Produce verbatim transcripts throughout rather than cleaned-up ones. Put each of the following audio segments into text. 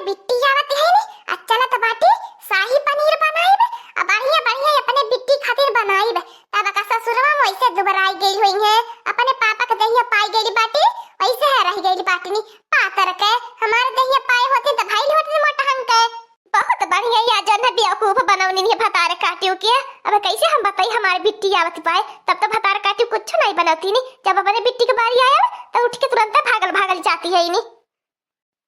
बिट्टी आवत है नी, आ चलत बाटी शाही पनीर बनाइब, आ बढ़िया बढ़िया अपने बिट्टी खातिर बनाइब। तब का ससुरवा में वैसे दुबराई गई हुई है, अपने पापा के दहिया पाई गई बाटी, वैसे है रह गई बाटी नी। पातर के हमारे दहिया पाए होती तो भाई होती मोटहन के। बहुत बढ़िया, या जन बेवकूफ बनौनी नी भतार काटियो के। अब कैसे हम बताई हमारे बिट्टी आवत पाए, तब तो भतार काटियो कुछ नहीं बनौती नी। जब अपने बिट्टी के बारी आया तो उठ के तुरंत भागल भागल जाती है नी।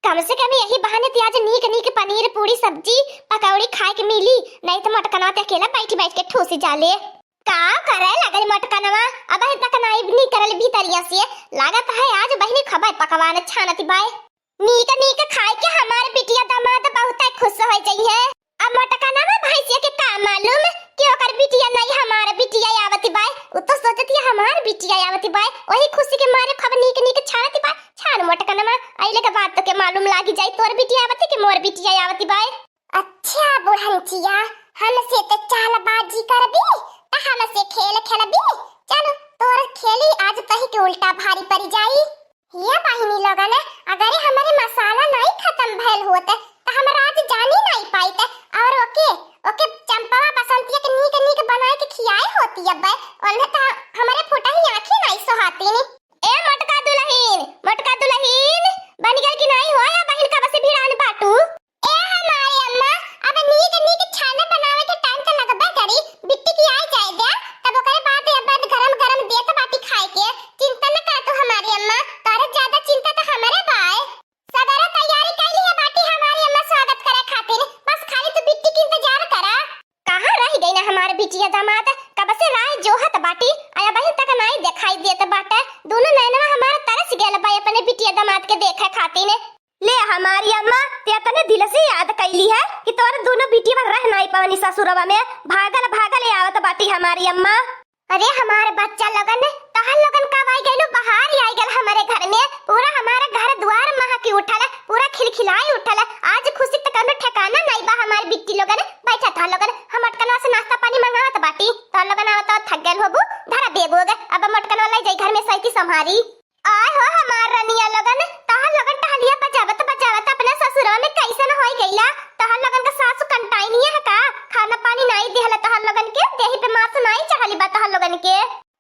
कम से कम यही बहाने ते आज नीक नीक पनीर, पूड़ी, सब्जी, पकौड़ी खाए के मिली, नहीं तो मोटकनवा ते अकेला बैठ बैठ के ठूसी जाले। का करे लगल मोटकनवा, अबही तक नाई निकरल भीतरिया से। लागत है आज बहिनी खबर पकवान छानत बाय। नीक नीक खाए के हमार बिटिया दामाद बहुत खुश हो जइहे। अब मोटकनवा भैंसिया के का मालूम कि ओकर बिटिया नहीं हमार बिटिया आवत बाय। उ तो सोचत है हमार बिटिया आवत बाय, वही खुशी के मारे खूब नीक नीक छानत बाय। छान मोटकनवा, अइले के बाद तो के मालूम लागी जाई तोर बिटिया आवत कि मोर बिटिया आवत बाय। अच्छा बुढ़नचिया, हमसे ते चालबाजी करबी, त हमसे खेल खेलबी। चलो तोर खेली आज तही के उल्टा भारी पड़ी जाई। ये बहिनी लोगन, अगर हमरे मसाला नहीं खत्म भइल होत, त हम रात जानी नहीं पाइत। और ओके, ओके चंपवा बसंतिया के नीक नीक बनाए के खियाए होती अब, ओन्हे त हमरे फुटही आँखी नहीं सोहाती नी। ए मोटका दुलहिन, मोटका दुलहिन, बन गइल कि नहीं हो या बहिन कब से भिड़ान बाटू? ए हमारी अम्मा, अब नीक नीक छाने बनावे के टाइम त लगबे करी, बिट्टी की आई जाए दे, तब ओकरे बाद अब गरम गरम देत बाटी खाए के, चिंता न कर तू हमारी अम्मा, तोरे ज्यादा चिंता त हमरे बाय। सगरो तैयारी कइली है बाटी हमारी अम्मा स्वागत करे खातिर, बस खाली तू बिट्टी के इंतजार करा। कहाँ रह गई ना हमार बिटिया दामाद, कब से राह जोहत बाटी, आया बहिन तक नाई दिखाई देत बाटे। दोनों नैनवा हमार तरस गयल बा अपने बिटिया दामाद के देखे खातिर। ले हमारी अम्मा, ते अपने दिल से याद कइली है कि तोर दोनों बिटिया रह नाई पावनी ससुरवा में, भागल भागल आवत बाटी हमारी अम्मा। अरे हमार बच्चा लोगन, तहर लोगन कब आई गइलू, बहार आई गइल हमरे घर में। पूरा हमारा घर द्वार महकी उठल, पूरा खिलखिलाई उठल। आज खुशी त कउनो ठिकाना नाई बा हमार बिट्टी लोगन। बैठा तहर लोगन, हम मोटकनवा से नाश्ता पानी मंगावत बाटी। तहर लोगन आवत आवत थक गइल होबू, धरा बेग उग, अब मोटकनवा लइ जाई घर में सैती सम्हारी। आय हो हमार रनिया लोगन, तहर लोगन टहलिया बजावत बजावत अपने ससुरवा में कैसन होई गइला? तहर लोगन का सासु कंटाइनिया है का? खाना पानी नाई दिहला तहर लोगन के, देही पे मासु नाई चढ़ली बा तहर लोगन के।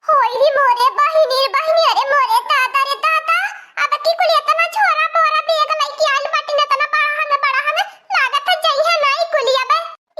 होई रे मोरे बहिनी रे बहिनी, अरे मोरे दादा रे दादा, अब की कुल इतना झोरा बोरा बेग लइके आइल बाटी न, इतना बड़ा हन, बड़ा हन, लागत है जइहे नाई कुली अब।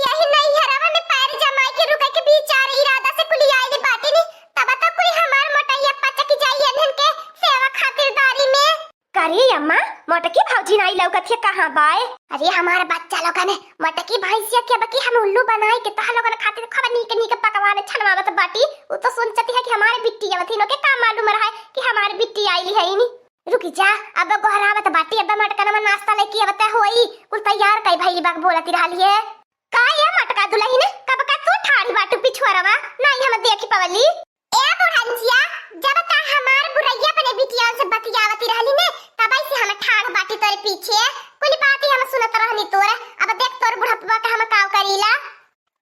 यही नैहरवा में पैर जमाई के रुके के विचार इरादा से कुली आइल बाटी नी, तब तक कोई हमार मोटैया पचक जाई एनहन के सेवा खातिरदारी में। करे अम्मा, मोटकी भौजी नाई लौकत है, कहाँ बाय? अरे हमार बच्चा लोगन, मोटकी भैंसिया के बकी हम उल्लू बनाई के तोहर लोगन खातिर खूब नीक नीक पकवान छनवावत बाटी। उ तो सोचती है कि हमारे बिट्टी आवत ही, इनके का मालूम रहा है कि हमारे बिट्टी आइली है इनी। रुकी जा, अब गोहरावत बाटी, अब मोटकनवा नाश्ता लेके आवत होई, कुल तैयार कई भइली बा बोलती रहली है। का ये मोटका दुलहिन, कब का तू ठाड़ी बाटू पिछुआरवा, नाई हम देखी पवली। ए बुढ़ंचिया, जब ता हमार बुढ़ैया अपने बिटिया से बतियावती रहली ने, तब से हम ठाड़ बाटी तोरे पीछे, कुल बात ही हम सुनत रहनी तोरे। अब देख तोर बुढ़पवा के हम काव करीला।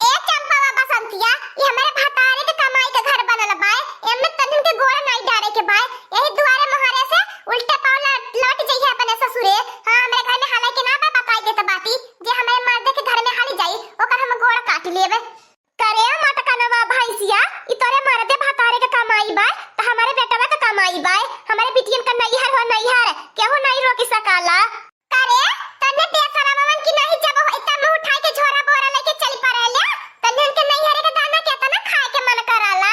ए चंपावा बसंतिया, ये हमारे भतारे के कमाई के घर बनल बाय, एमे तनिन के गोड़ नाई डारे के बाय, यही दुआरे मोहरे से उल्टे पाँव लौट, लौट जइहे अपने ससुरे। हाँ, हमरे घर में हाले के ना बा, बताई देत बाटी, जे हमारे मर्दे के घर में हाली जाई, ओकर हम गोड़ काट लेबे। करे मोटकनवा भैंसिया, ई तोरे मर्दे भतारे के कमाई बाय, त हमारे बेटवा के कमाई बाय, हमारे बिटियन का नैहर हो नैहर, केहू नाई रोकी सकाला। करे, तन्ने बेसरमवन की नहीं जब हो इतना मुंह उठाए के झोरा बोरा लेके चली पड़ेले, तन्ने उनके नैहरे के दाना के तना खाए के मन कराला।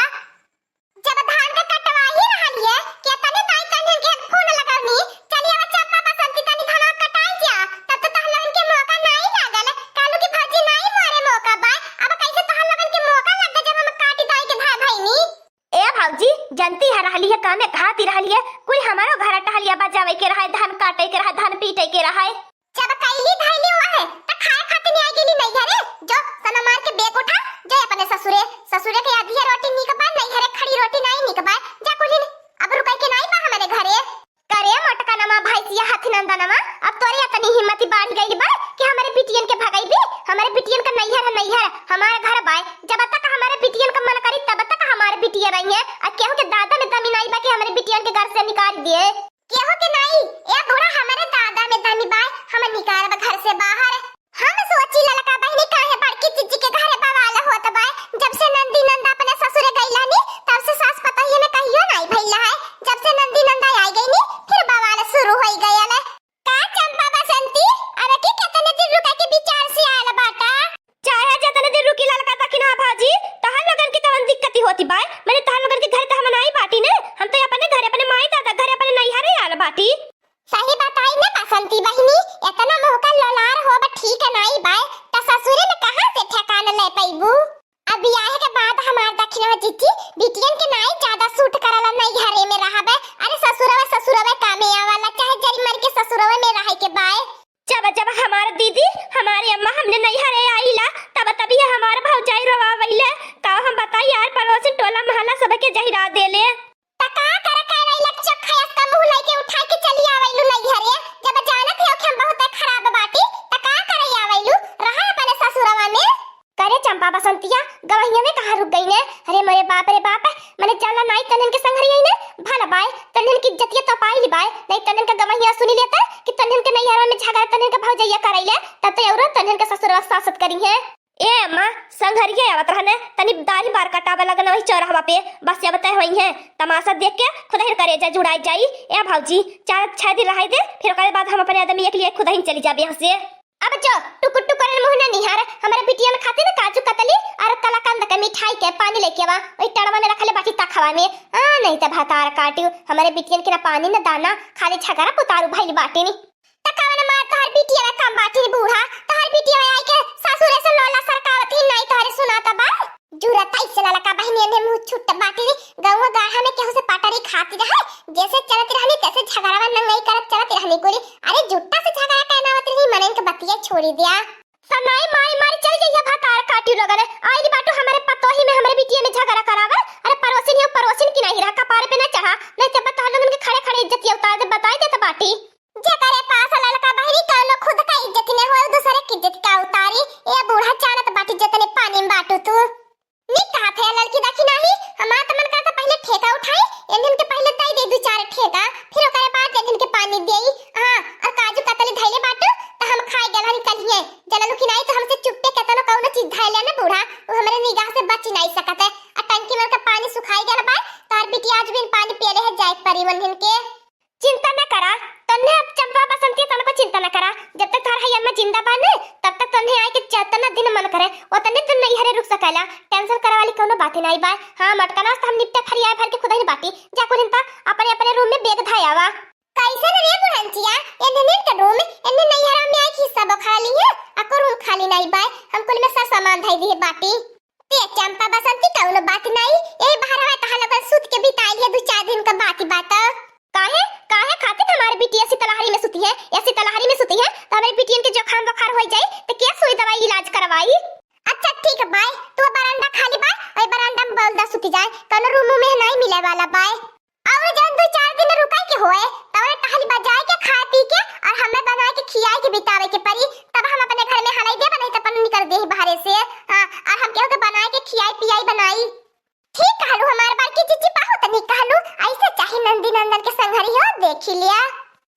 जब धान के कटवाही रहलिए, के तने ताई तन्ने के फोन लगवनी, "चलिए अब चंपा बसंती तनी धान कटाई जा।" तब तो तहन लोगन के मौका नहीं लागल, कालू की भौजी नहीं मारे मौका बा, अब कैसे तहन लोगन के मौका लग गया जब हम काटी दाई के भाई भैनी? ए भौजी, जनती है रहली है, कामे कहाती रहली है, कोई हमारो घर टहलिया बजावे के रहे, धान काटे के रहे, धान पीटे के रहे। जब कैली धैली हुआ है, त खाए खातिर नहीं आई गेली नैहरे। जो सना मार के बेग उठा, जो अपने ससुरे, ससुरे के आधी रोटी नीक बा, नैहरे खड़ी रोटी नहीं नीक बा। जा कुलिन, अब रुकै के नहीं बा हमारे घरे। करे मोटका नमा भैंसिया हाथी नंदनवा, अब तोरे इतनी हिम्मत बढ़ गई बा कि हमारे बिटियन के भगई भी, हमारे बिटियन का नैहर है नैहर, हमारा घर बाय। जब तक हमारे बिटियन का मन करी तब तक हमारे बिटिया रही है, और केहू के दादा में दमी नहीं बा कि हमारे बिटियन के घर से निकाल दिए। केहू के नाई, ए बूढ़ा, हमरे दादा में दमी बाय, हम निकारब घर से बाहर। हम सोची ललका बहिनी काहे बड़की जिज्जी के घरे बवाल होत बाय। जब से नंदी नंदा अपने ससुरे गइल हनी, तब से सास पतोहिए में कहियो नाई भइल है। जब से नंदी नंदा आई गइनी, फिर बवाल शुरू होई गयल। का चंपा बसंती, अब की केतने दिन रुके के विचार से आयल बाटा? चाहे जेतने दिन रुकी ललका दखिना भौजी, तहर लोगन के तवन दिक्कती होती बाय। मने तहर लोगन के घरे त हम नाई बाटी ने, हम तो अपने घरे, अपने माई दादा घरे, अपने नैहरे आयल बाटी। सही बताई न बसंती बहिनी, एतना मोहका लोलार होब ठीक नाई बाय, त ससुरे में कहाँ से ठेकान ले पइबू? अब बियाहे के बाद हमार दखिनवा जिज्जी, बिटियन के नाई ज्यादा सूट करला नैहरे में रहबे। अरे ससुरवे, ससुरवे कामे आवला, चाहे जरी मर के ससुरवे में रहे के बाय। जब, जब हमार दीदी, हमारे अम्मा हमने नैहरे आइला, तब तभी हमार भौजाई रोवावैले। का हम बताई यार, पड़ोसी टोला मोहल्ला सबके जहिरा देले। त का करे, का रही लग चोखा अस का मुँह लइके उठा के चली आवैलू नैहरे, जब जानत हो कि हम बहुत खराब बाटी, त का करे आवैलू, रहा अपने ससुरवा में। करे चंपा बसंतिया, गवहिया में कहाँ रुक गई ने? अरे मोरे बाप रे बाप, मने जाला नाई तन्हन के संघरी आई ने, भला बाय, तन्हन की इज्जतिया तो पाई ली बाय, नहीं तन्हन का गवहिया सुनी लेता कि तन्हन के नैहरवा में झगड़ा तन्हन के भौजैया करैले, तब तो औरो तन्हन के ससुरवा सासत करी है। ए अम्मा, संघरिया आवत रहने, तनी दाढ़ी बार कटावे लगन वही चौराहवा पे, बस अब तय होई है, तमाशा देख के खुदहिन करेजा जुड़ाई जाई। ए भौजी, चार छह दिन रहाई दे, फिर ओकरे बाद हम अपने आदमी एक लिए खुदहिन चली जाबे यहाँ से। अब जो टुकुर टुकुर मुँह न निहार, हमरे बिटियन खातिर काजू कतली और कलाकंद के मिठाई के पानी लेके आवा, वही टड़वा में रखले बाटी तखवा में। आ, नहीं त भतार काटियो, हमरे बिटियन के ना पानी न दाना, खाली झगड़ा पुतारू भइल बाटी नी। त कवन मार तोहर बिटिया में कम बाटी बूढ़ा, तोहर बिटिया में आई के ससुरे से लोला सरकावत ही नहीं तोहरे सुनाता बा। जुरत ऐसे ललका बहिनी ने मुँह छुट्ट बाटी रे, गौवा गाढ़ा में केहू से पटरी खाती रहे, जैसे चलत रहनी तैसे झगड़ावा नंगई करत चलत रहनी कुली। अरे जुट्टा से झगड़ा कहनावत रही, मनन के बतिया छोड़ी दिया। सनाई मारी मारी चल जइया भतार काटी लगन, आइल बाटू हमरे पतोही में हमरे बिटिया में झगड़ा करावा। अरे पड़ोसिन हो पड़ोसिन की नहीं रहा, कपारे पे ना चढ़ा, नहीं जब तोहर लोगन के खड़े खड़े इज्जतिया उतार दे, बताई देत बाटी। जेकरे पास ललका बहिनी कौनो खुद का इज्जत न होए, दूसरे की इज्जत का उतारी। ए बूढ़ा जानत बाटी जतने पानी में बाटू तू। निक कहा थे ललकी दखिना ही, हमार त मन करता पहले ठेका उठाई, एन्हन के पहले दई दे दू चार ठेका, फिर ओकरे बाद एन्हन के पानी देई। हाँ, और काजू कतली धैले बाटू, त हम खाए गल हन कलिए। जनलू कि नाई त हमसे चुप्पे केतनो कौनो चीज धैले न बूढ़ा, वो हमरे निगाह से बची नाई सकत है। आ टंकी में का पानी सुखाई गल बा, तोहर बिटिया आज बिन पानी पियले है, जाए परी वन्हन के। चिंता न करा, तन्ने अब चंपा बसंती तनको चिंता न करा। जब तक तोहर हई अम्मा जिंदा बा ने, तब तक तन्ने आए के जतना दिन मन करे, ओतने दिन नैहरे रुक सकेला। टेंशन करे वाली कौनो बात ही नाई बा। हाँ, मटकना से हम निपटे फरियाए भर के खुदहिन बाटी। जा कुलिन त अपने अपने रूम में बैग धाय आवा। कैसन रे बुढ़ंचिया, एन्हनिन के रूम, एन्हन नैहरा में आए के हिस्सा बा खाली है, अको रूम खाली नाई बा। हम कुल में सब सामान धाई दिए बाटी। ए चंपा बसंती कौनो बात नाई, ए बहरवा तहा लोगन सुत के बिताई लिया दू चार दिन का बात ही बात। काहे, काहे खातिर हमारे बिटिया शीतलहरी में सुती है, या शीतलहरी में सुती है, त हमरे बिटियन के जुकाम बुखार होई जाई, त के सुई दवाई इलाज करवाई? अच्छा ठीक है बाय, तू बरांडा खाली बाय, ए बरांडा में बोल दा सुती जाए, कौनो रूम में नाई मिले वाला बाय। और जौन दू चार दिन रुकाई के होए, तौरे टहली बजाए के खाए पी के और हमें बनाए के खियाए के बितावे के परी, तब हम अपने घर में हलाई देब, नहीं त अपन निकल देही बाहरे से। हाँ, और हम केहू के बनाए के खियाई पियाई बनाई। ठीक कहलू हमार बड़की जीजी, बहुत निक कहलू। ऐसे चाही नंदी नंदन के संघरी हो, देखी लिया।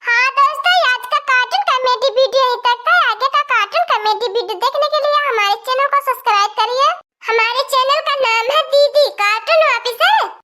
हाँ दोस्तों, आज का cartoon comedy video यहीं तक था। आगे का cartoon comedy video देखने के लिए हमारे channel को subscribe करिए। हमारे channel का नाम है दीदी Cartoon Officer।